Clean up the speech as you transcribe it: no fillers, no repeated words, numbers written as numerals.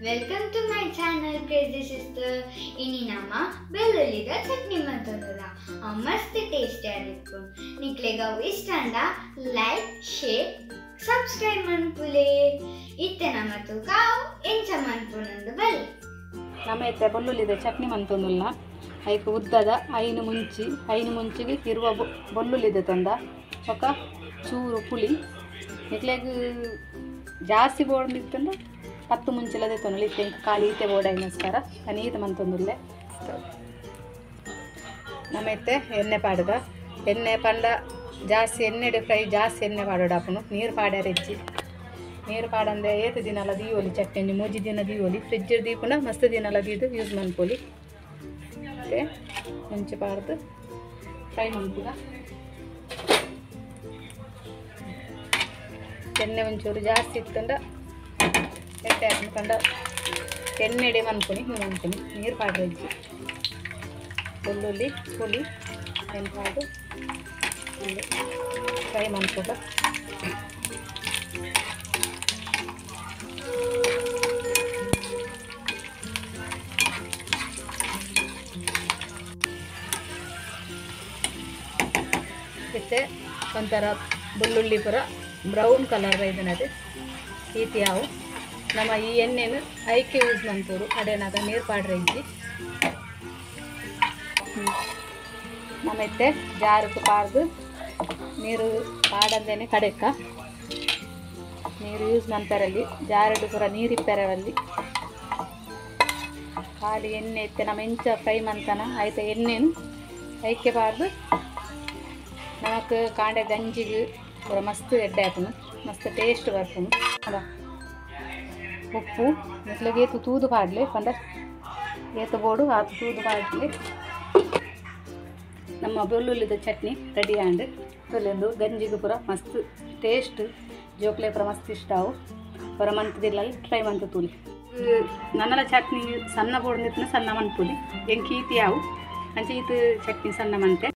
Welcome to my channel crazy sister. ಇನಿ ನಮ್ಮ ಬೆಳ್ಳುಳ್ಳಿದ ಚಟ್ನಿ ಮಂತೊಂದುಲ್ಲ ಮಸ್ತ್ ಟೇಸ್ಟಿ ಆದಿಪ್ಪು. ನಿಕ್ಲೆಗ್ ಅವು ಇಷ್ಟ ಅಂಡ ಲೈಕ್ ಶೇರ್ ಸಬ್ಸ್ಕ್ರೈಬ್ ಮನ್ಪುಲೆ. ಇತ್ತೆ ನಮ್ಮ ತೂಕ ಅವು ಎಂಚ ಮನ್ಪುನಂದು ಬಲ್ಲಿ. ನಮ್ಮ ಇತ್ತೆ ಬೆಳ್ಳುಳ್ಳಿದ ಚಟ್ನಿ ಮಂತೊಂದುಲ್ಲ. ಐಕ್ ಉದ್ದದ 5 ಮುಂಚಿ, 5 ಮುಂಚಿಗೆ ಇರುವ ಬೆಳ್ಳುಳ್ಳಿದ ತಂದ ఒక ಚೂರು ಪುಳಿ. ನಿಕ್ಲೆಗ್ ಜಾಸ್ತಿ ಬೋರ್ಡ್ 10 ಮುಂಚಿಲದೆ ತೊನಲಿ ಇತ್ತೆ ಖಾಲಿ ಈತೆ ಬೋರ್ಡ್ ಐನಸ್ಕಾರ ಅನೀತ ಮಂತೊಂದುಲ್ಲೆ. ನಮ್ಮ ಇತ್ತೆ ಎಣ್ಣೆ ಪಾಡದ ಎಣ್ಣೆ ಪಂಡ ಜಾಸ್ತಿ ಎಣ್ಣೆಡೆ ಫ್ರೈ ಜಾಸ್ತಿ ಎಣ್ಣೆ ಪಾಡೋಡಾಪುನು. ನೀರು ಪಾಡ್ಯಾರ ಹೆಚ್ಚಿ ನೀರು ಪಾಡಂದೆ ಏತು ದಿನಲ ದೀವೊಲಿ ಚಟ್ನಿ 3 ದಿನ ದೀವೊಲಿ ಫ್ರಿಜ್ ದೀಪುನ ಮಸ್ತ್ ದಿನಲ ದೀದು ಯೂಸ್ ಮನ್ಪೊಲಿ. ಮತ್ತೆ ಮುಂಚೆ ಪಾಡ್ದು ಫ್ರೈ ಮನ್ಪುಗ. ಎಣ್ಣೆ ಒಂಚೂರು ಜಾಸ್ತಿ ಇತ್ತಂಡ ಎಟ್ಟೆ ಹಾಕೊಂಡ ಎಣ್ಣೆಡೆ ಮನ್ಪುನಿ ಮನ್ಪುನಿ ನೀರು ಪಾಡ್ರೆಜ್ಜಿ ಬೆಳ್ಳುಳ್ಳಿ ಹುಳಿ ನೆನಪಾಡು ಫ್ರೈ ಮನ್ಪುಗ. ಮತ್ತು ಒಂಥರ ಬೆಳ್ಳುಳ್ಳಿ ಪೂರ ಬ್ರೌನ್ ಕಲರ್ ಇದನ್ನದು ಈತಿ ಯಾವು ನಮ್ಮ ಈ ಎಣ್ಣೆನು ಐಕೆ ಯೂಸ್ ಮಂತೂರು ಕಡೆನಾಗ ನೀರು ಪಾಡ್ರೆ ಇಜ್ಜಿ. ನಮ್ಮ ಇತ್ತೆ ಜಾರಕ್ಕೆ ಪಾಡ್ದು ನೀರು ಪಾಡಂದೇನೆ ಕಡೆಕ್ಕ ನೀರು ಯೂಸ್ ಮಂತಾರಲ್ಲಿ ಜಾರಡು ಪೂರ ನೀರು ಇಪ್ಪೆರವಲ್ಲಿ ಖಾಲಿ ಎಣ್ಣೆ ಇತ್ತೆ ನಮ್ಮ ಎಂಚ ಫ್ರೈ ಮಂತನ ಆಯ್ತು ಎಣ್ಣೆನು ಐಕೆ ಪಾಡ್ದು ನಮಕ್ ಕಾಂಡೆ ಗಂಜಿಗೆ ಪೂರ ಮಸ್ತ್ ಎಡ್ಡೆ ಹಾಕುನು ಮಸ್ತ್ ಟೇಸ್ಟ್ ಬರ್ಪುನು. ಅಲ್ಲ ಉಪ್ಪು ಮೆಟ್ಲಿಗೆ ಏತು ತೂದು ಪಾಡ್ಲೆ ಪಂಡ ಏತು ಬೋಡು ಆತು ತೂದು ಪಾಡ್ಲೆ. ನಮ್ಮ ಬೆಳ್ಳುಳ್ಳಿದ ಚಟ್ನಿ ರೆಡಿ ಆಂಡ್ ತೊಲೆಂದು ಗಂಜಿಗೆ ಪೂರ ಮಸ್ತ್ ಟೇಸ್ಟ್ ಜೋಕ್ಲೆ ಪೂರ ಮಸ್ತ್ ಇಷ್ಟ ಅವು ಪೂರ ಮಂತದಿಲ್ಲ ಟ್ರೈ ಮಂತ ತೂಲಿ. ನನ್ನಲ ಚಟ್ನಿ ಸಣ್ಣ ಬೋಡು ನಿತ್ನ ಸಣ್ಣ ಮನ್ಪುಲಿ ಎಂಕಿ ಈತಿ ಯಾವು ಅಂಚೆ ಈತು ಚಟ್ನಿ ಸಣ್ಣ ಮಂತೆ.